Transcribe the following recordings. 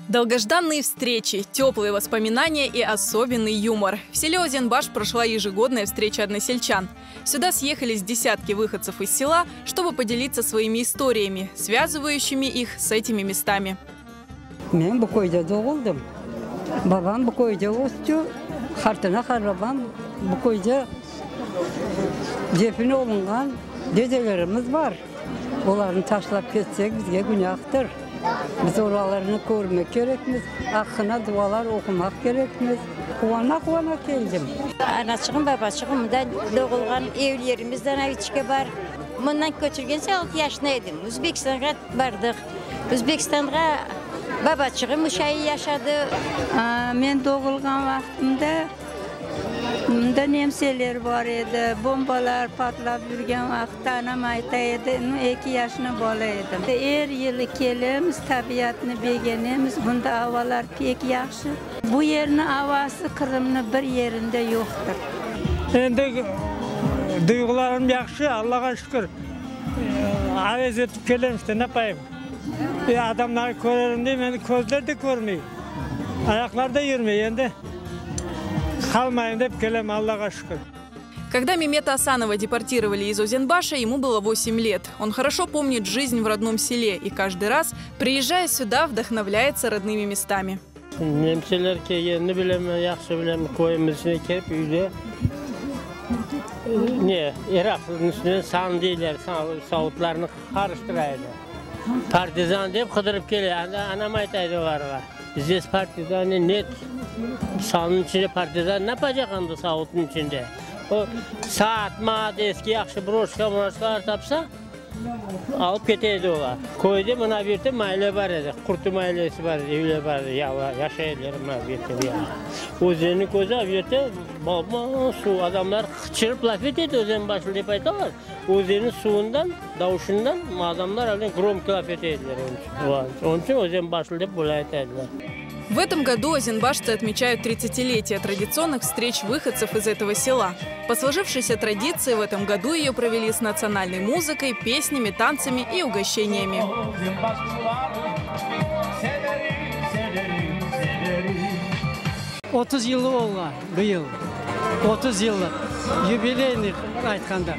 Долгожданные встречи, теплые воспоминания и особенный юмор. В селе Озенбаш прошла ежегодная встреча односельчан. Сюда съехались десятки выходцев из села, чтобы поделиться своими историями, связывающими их с этими местами. Men bu köyde doğuldım. Babam bu köyde östi, qartana qartbabam bu köyde defin olunğan dedelerimiz bar. Olarnı taşlap ketsek bizge günahtır. Biz oralarnı körmek kerekmiz, aqqına dualar oqumaq kerekmiz. Quvana-quvana keldim. Anaçığım, babaçığım mında doğulğan, evlerimiz de Naviçke bar. Mından köçürgence altı yaşında edim. Özbekistanğa bardıq. Özbekistanğa babaçığım üç ay yaşadı. Men doğulğan vaqtımda mında nemseler bar edi, bombalar patlap yürgen vaqıtta anam ayta edi, nu, eki yaşına bala edim. Er yılı kelemiz, tabiatnı begenemiz, bunda avalar pek yahşı. Bu yerniñ avası Qırımnıñ bir yerinde yoqtır. Endi duyğularım yahşı, Allağa şükür. Aves etip kelem işte, ne yapayım. Adamlarnı körerim deyim, endi közler de körmey, ayaqlar da yürmey, endi qalmayım dep kelem, Allağa şükür. Когда Мемета Асанова депортировали из Озенбаша, ему было 8 лет. Он хорошо помнит жизнь в родном селе и каждый раз, приезжая сюда, вдохновляется родными местами. Nemseler kelgenini bilem, yahşı bilem, köyümizge kelip üyde ne, eraqnıñ üstüne san deyler, savutlarnı qarıştıra edi. Partizan dep qıdırıp kele. Anda anam ayta edi olarğa, Здесь partizanı net, sannıñ içinde partizan ne yapacaq anda savutnıñ içinde? O saat, maat, eski yahşı broşka, broşkalar tapsa, alıp kete edi olar. Köyde mına bir de maale bar edi, Qurtu maalesi bar edi, evler bar edi, yaşay ediler mına bir yerde bu yaqta. Özenniñ közü o yerde baba suv, adamlar qıçırıp laf ete edi, Özenbaşlı dep aytalar. Özenniñ suvundan, davuşından adamlar öyle gromko laf ete ediler onıñ içün. Onıñ içün Özenbaşlı dep böyle ayta ediler. В этом году озенбашцы отмечают 30-летие традиционных встреч выходцев из этого села. По сложившейся традиции в этом году ее провели с национальной музыкой, песнями, танцами и угощениями. 30 yılı ola bıyıl. 30 yıllıq, yubileyniy aytqanda.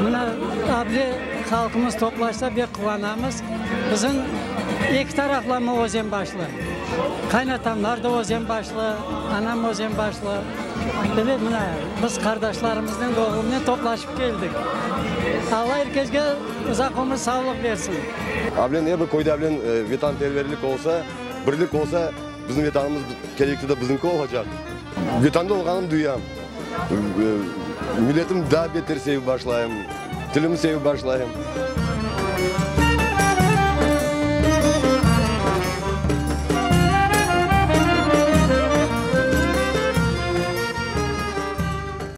Mına able halqımız toplaşsa bek quvanamız. Bizim eki taraflama Özenbaşlı. Qaynatamlar da Özenbaşlı, anam Özenbaşlı. Demek mına biz qardaşlarımıznen, oğlumnen toplaşıp keldik. Alla er kesge uzaq ömür, sağlıq bersin. Ablen er bir köyde ablen vetanperverlik olsa, birlik olsa, bizim vetanımız kelecekte de bizimki olacaq. Vetanda olğanımnı duyam. Milletimni daa beter sevip başlayım, tilimni sevip başlayım.